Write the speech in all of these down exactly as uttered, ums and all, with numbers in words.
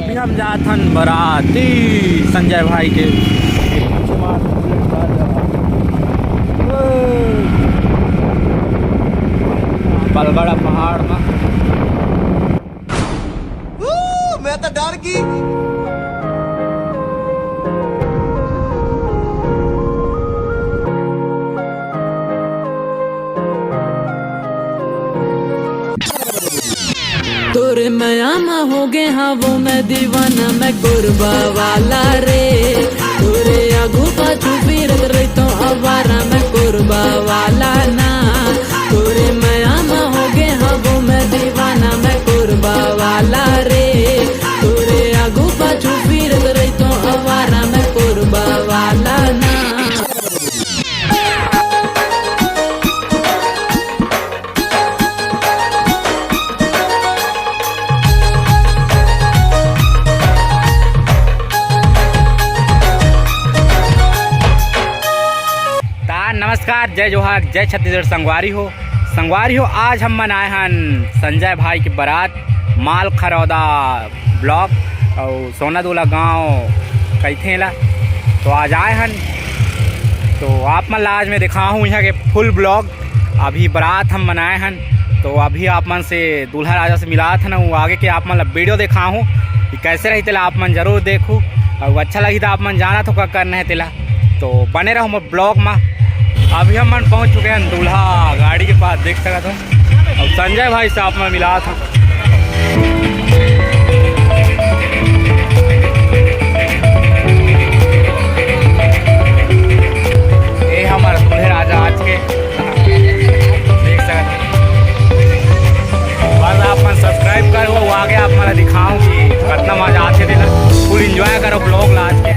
अभी हम जात हन बराती संजय भाई के। बलगड़ा पहाड़ में। मैं तो डर गई। तोरे मया म होगे हवों मैं दीवाना, मैं कोरबा वाला रे। तोरे आगू पाछू फिरत रहितों अवारा, मैं कोरबा वाला ना। तोरे मया म होगे हवों मैं दीवाना, मैं कोरबा वाला रे। तोरे आगू पाछू फिरत रहितों अवारा, मैं कोरबा वाला ना। ता नमस्कार, जय जोहार, जय छत्तीसगढ़ संगवारी हो। संगवारी हो, आज हम मन आए हन संजय भाई के बरात, माल खरौदा ब्लॉक अउ सोनादोला गांव कहिथे ला। तो आज आए हन, तो आप मन ला आज मैं दिखाहूँ यहाँ के फुल ब्लॉग। अभी बरात हम मन आए हन, तो अभी आप मन से दूल्हा राजा से मिलात हन, वो आगे के आप मन ला वीडियो दिखाहूँ कि कैसे रही, तेला आप मन जरूर देखू। अउ अच्छा लगी तो आप मन जानत हो का करना है तेला, तो बने रहो मोर ब्लॉग में। अभी हम मन पहुँच चुके हैं दूल्हा गाड़ी के पास, देख सकत हो। अब संजय भाई से आप मन मिलात हन। ये हमारा दूल्हे राजा आज के, देख सकत हो। बस आप मन सब्सक्राइब करो, वो आगे आप मन ला दिखाऊं कि कितना मजा आथे तेला। फुल एंजॉय करो ब्लॉग ला आज के।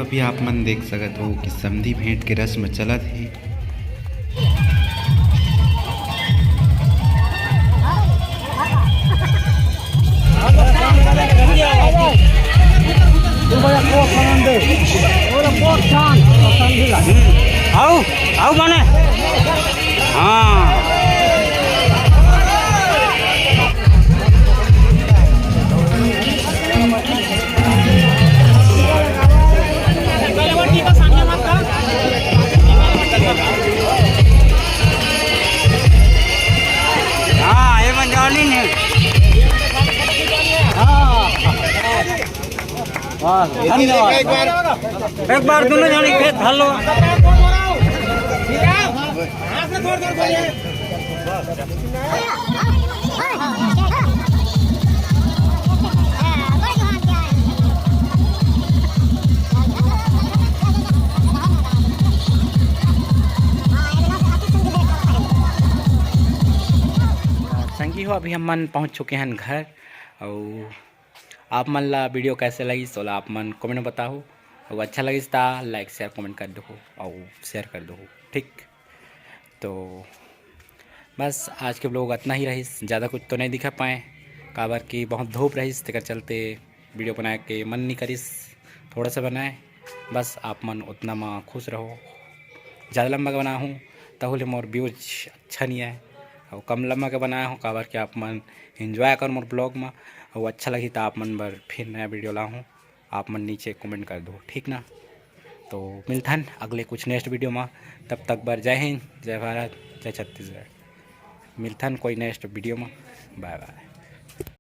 अभी आप मन देख सकत हो कि समधी भेंट के रस्म चलत हे। आओ, आओ माने। हाँ। हाँ, ये मन जानी नहीं। हाँ। वाह, धन्यवाद। एक बार दोनों जने खेत हल लो। संगी हो, अभी हमन पहुंच चुके हैं घर। और आप मन ला वीडियो कैसे लगिस, ओला आप मन कमेंट में बताओ। और अच्छा लगिस ता लाइक, शेयर, कमेंट कर दो और शेयर कर दो, ठीक। तो बस आज के व्लॉग अतना ही रहिस, ज़्यादा कुछ तो नहीं दिखा पाए, काबर कि बहुत धूप रहिस, तेकर चलते वीडियो बनाए के मन नहीं करिस, थोड़ा सा बनाए। बस आप मन उतना में खुश रहो। ज़्यादा लंबा के बनाया हूँ, तहु ले मोर व्यूज अच्छा नहीं आए, और कम लंबा के बनाया हूँ, काबर कि आप मन एंजॉय कर मोर व्लॉग में, और अच्छा लगी तो आप मन बर फिर नया वीडियो लाहूँ। आप मन नीचे कमेंट कर दो, ठीक ना। तो मिलथन अगले कुछ नेक्स्ट वीडियो में, तब तक बर जय हिंद, जय भारत, जय छत्तीसगढ़। मिलथन कोई नेक्स्ट वीडियो में, बाय बाय।